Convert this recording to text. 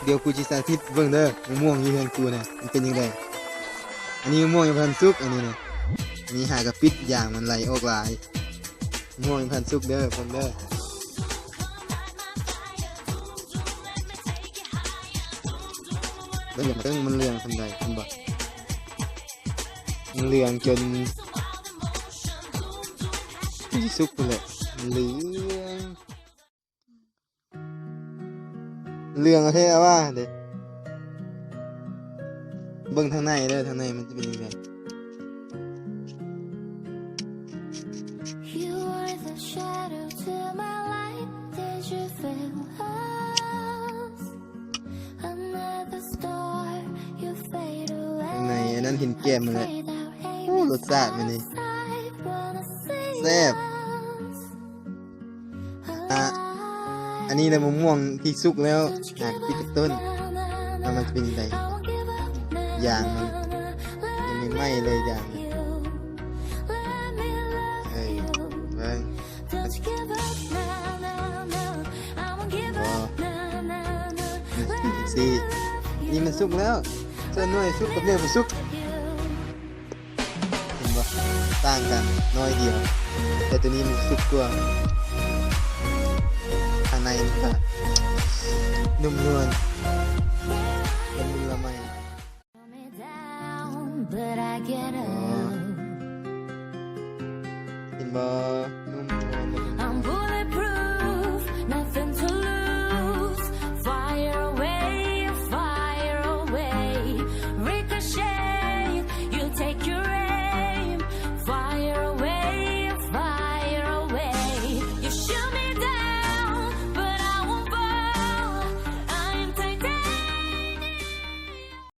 ດຽວກູຊິສາທິດເບິ່ງເດີ ມະມ່ວງຢູ່ເຮືອນກູນະ ມັນເປັນຈັ່ງໃດ. ອັນນີ້ມະມ່ວງຍັງບໍ່ທັນສຸກ ອັນນີ້ນະ. ອັນນີ້ຫາກະປິດຢາງມັນໄຫຼອອກຫຼາຍ. ມະມ່ວງຍັງບໍ່ທັນສຸກເດີ ເບິ່ງເດີ. ເບິ່ງ ເບິ່ງມັນເຫຼືອງສ່ຳໃດ ເຫັນບໍ່? ມັນເຫຼືອງຈົນ ຈົນຊິສຸກພຸ້ນແຫຼະ ມັນເຫຼືອງ. ເຫຼືອງແທ້ວ່າເດ້. ເບິ່ງທາງໃນເດີ ທາງໃນມັນຈະເປັນຈັ່ງໃດ. You were the shadow to my light. Did you fail us? Another star, you fade away. ທາງໃນອັນນັ້ນເຫັນແກ້ມມັນແຫຼະ. ໂອ້ ລົດຊາດມັນນີ້ແຊບ. ອ່າ ອັນນີ້ແຫຼະມະມ່ວງທີ່ສຸກແລ້ວ ຫາກະປິດຈັກຕົ້ນ ວ່າມັນຈະເປັນຈັ່ງໃດ. ຢາງມັນຍັງໃໝ່ໆເລີຍ ຢາງມັນ. ເອີ ເບິ່ງ ບໍ່ ມັນຊິເປັນຈັ່ງຊີ້. ນີ້ມັນສຸກແລ້ວ ສ່ວນໜ່ວຍສຸກກັບໜ່ວຍບໍ່ສຸກ. ເຫັນບໍ່? ຕ່າງກັນໜ້ອຍດຽວ ແຕ່ໂຕນີ້ມັນສຸກກວ່າ. ຂ້າງໃນມັນກະນຸ່ມນວນ.